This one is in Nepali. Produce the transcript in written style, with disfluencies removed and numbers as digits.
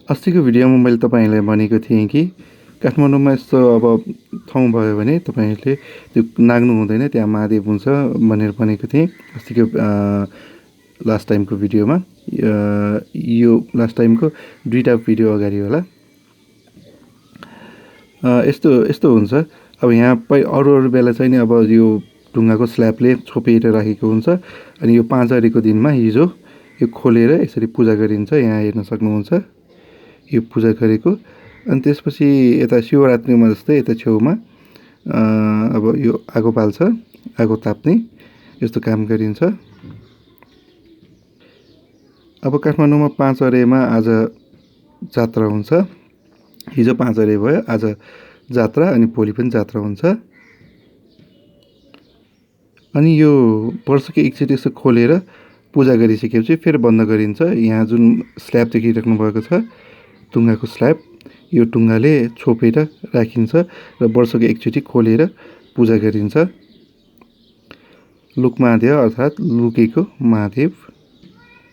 अस्तिको भिडियोमा मैले तपाईँहरूलाई भनेको थिएँ कि काठमाडौँमा यस्तो अब ठाउँ भयो भने तपाईँहरूले त्यो नाग्नु हुँदैन, त्यहाँ महादेव हुन्छ भनेर भनेको थिएँ अस्तिको लास्ट टाइमको भिडियोमा। यो लास्ट टाइमको 2टा भिडियो अगाडि होला। यस्तो यस्तो हुन्छ। अब यहाँ अरू बेला चाहिँ नि अब यो ढुङ्गाको स्ल्याबले छोपेर राखेको हुन्छ, अनि यो पाँचरीको दिनमा हिजो यो खोलेर यसरी पूजा गरिन्छ। यहाँ हेर्न सक्नुहुन्छ यो पूजा गरेको। अनि त्यसपछि यता शिवरात्रिमा जस्तै यता छेउमा अब यो आगो बाल्छ, आगो ताप्ने यस्तो काम गरिन्छ। अब काठमाडौँमा पाँचरेमा आज जात्रा हुन्छ। हिजो पाँचरे भयो, आज जात्रा, अनि भोलि पनि जात्रा हुन्छ। अनि यो वर्षको एकचोटि यसो खोलेर पूजा गरिसकेपछि फेरि बन्द गरिन्छ। यहाँ जुन स्ल्याब देखिराख्नु भएको छ ढुङ्गाको स्ल्याब, यो ढुङ्गाले छोपेर राखिन्छ र वर्षको एकचोटि खोलेर पूजा गरिन्छ। लुकमाध्य अर्थात् लुकेको महादेव।